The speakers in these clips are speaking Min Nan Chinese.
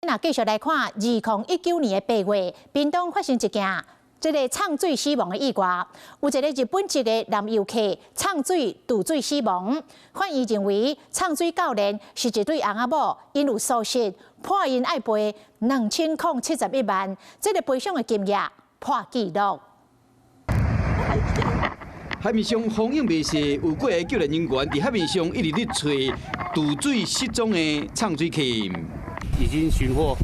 那繼續來看，2019年的8月，屏東發生一件這个泅水死亡的意外，有一个日本籍的男遊客泅水墜水死亡。法院認為，泅水教練是一對翁仔某，𪜶有疏失，判𪜶愛賠2071萬，這个賠償的金額破紀錄。海面上風湧袂細，有幾个救援人員佇海面上一直咧揣墜水失蹤的泅水客。已經尋獲。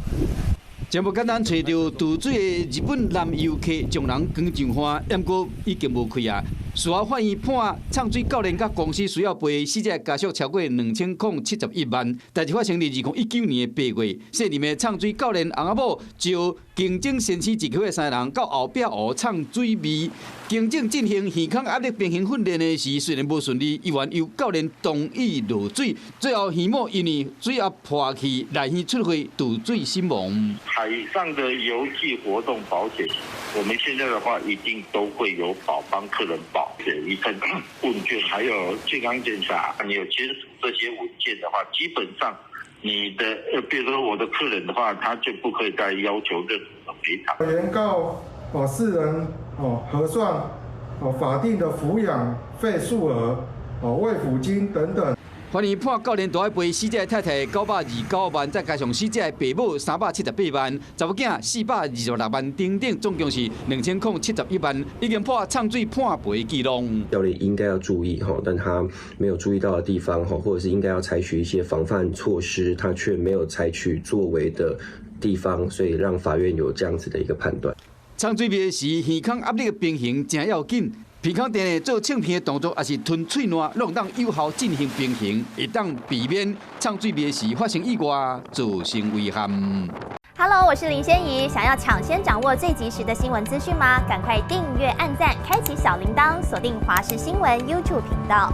真無簡單，揣著墜水的日本男遊客，將人扛上岸，毋過已經無氣啊。事後法院判泅水教練佮公司需要賠死者家屬超過2071萬。代誌發生佇2019年的8月，細林的泅水教練翁仔某招警政先生一伙三人到後壁湖泅水沬，警政進行耳孔壓力平衡訓練的時，雖然無順利，依然由教練同意落水，最後耳膜因為水壓破去，內耳出血，墜水身亡。海上的遊憩活動保險，我們現在的話一定都會有保，幫客人保一份問卷，還有健康檢查。你有簽署這些文件的話，基本上你的，比如說我的客人的話，他就不可以再要求任何的賠償。原告哦四人哦核算哦法定的撫養費數額哦慰撫金等等。法院判教練都愛賠死者太太929萬，再加上死者的爸母378萬，查某囝426萬，等等，總共是2071萬，已經破泅水判賠紀錄。教練應該要注意哈，但他沒有注意到的地方哈，或者是應該要採取一些防範措施，他卻沒有採取作為的地方，所以讓法院有這樣子的一個判斷。泅水沬時，耳孔壓力的平衡誠要緊。鼻孔定做唱片的動作，抑是吞喙瀾，攏會當有效進行平衡，會當避免泅水沬時發生意外，造成遺憾。 Hello，我是林仙怡，想要搶先掌握最及時的新聞資訊嗎？趕快訂閱、按讚、開啟小鈴鐺，鎖定華視新聞 YouTube 頻道。